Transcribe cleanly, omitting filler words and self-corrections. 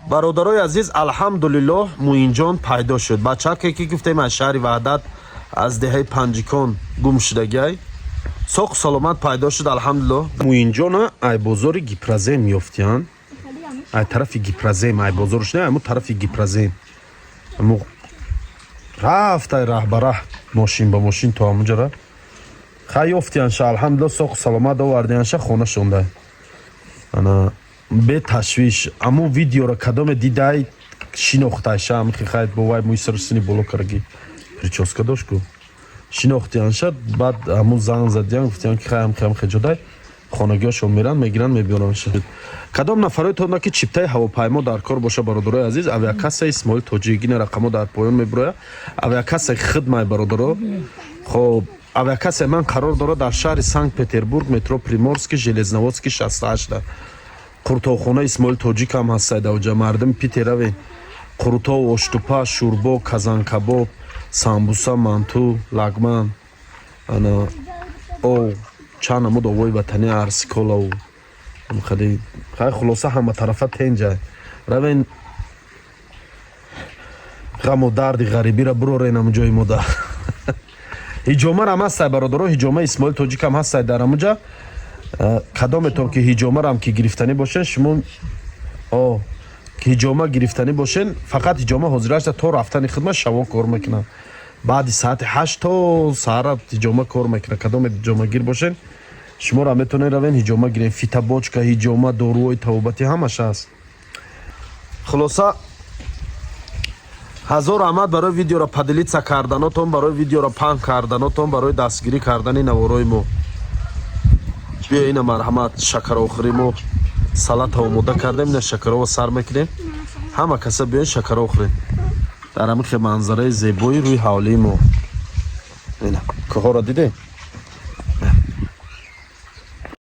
Бародарои азиз, алҳамдулиллоҳ, Муинҷон пайдо шуд. Бачаке, ки гуфтем, аз шаҳри Ваҳдат, аз деҳаи Панҷикон гум шудагиай, соқу саломат пайдо шуд, алҳамдулиллоҳ. Муинҷона ай бозори Гипрозем ёфтиян, ай тарафи Гипрозем, ай бозорш не, аму тарафи Гипрозем, аму рафтай раҳ ба раҳ, мошин ба мошин то амуҷара хай ёфтиянша. Алҳамдулиллоҳ, соқу саломат овардиянша, хона шондай. Ана, беташвиш, аму видеоро кадоме дидай, шинохтайша. Амихи хай бовай, мӯи сару сини боло караги, прическа дошт ку, шинохтиянша. Баъд ҳамун занг задиян, гуфтиян, ки хай, ҳамхи ҳамхи ҷодай, хонагиҳошон меран, мегиранд, мебиёранша. Кадом нафарои ки чиптаи ҳавопаймо дар кор боша, бародарои азиз, авиакассаи Исмоил Тоҷик, ина рақамҳо дар поён мебироя. Авиакассаи хидмай, бародаро. Хоб, авиакассаи ман қарор дорад дар шаҳри Санкт Петербург, метро Приморский, Железноводский 68. Қуртовхона Исмоил Тоҷик ҳам ҳастад даоҷа. Мардуми Питераве, қурутов, оштупа, шӯрбо, казанкабоб, самбуса, манту, лагман, ана о чанд намуд овои ватанӣ, арсиколау хеле хай. Хулоса, ҳама тарафа тенҷа. Равен, ғаму дарди ғарибиро бурорен ҳамун ҷои мода. Ҳиҷомарам ҳастай, бародаро, ҳиҷома Исмоил Тоҷикам ҳастай дар ҳамунҷа. Кадометон ки ҳиҷомарам ки гирифтанӣ бошен, шумо о ҳиҷома гирифтанӣ бошен, фақат ҳиҷома ҳозирашда то рафтани хидмат шаво кор мекунад. Баъди саати 8 то саҳара ҳиҷома кор мекунад. Кадоме ҳиҷомагир бошен, шуморо метавонед равен, ҳиҷома гирен. Фитобочка, ҳиҷома, доруҳои табобатӣ, ҳамаш ҳаст. Хулоса, ҳазор раҳмат барои видеоро поделиться карданотон, барои видеоро паҳн карданотон, барои дастгирӣ кардани наворои мо. Биё, ина, марҳамат, шакарохӯри. Мо салата омода кардем, ина шакарова сар мекунем. Ҳама каса биёен, шакаро хӯрем дар ҳамин хел манзараи зебои рӯи ҳавлии мо. Ина кӯҳоро дидем.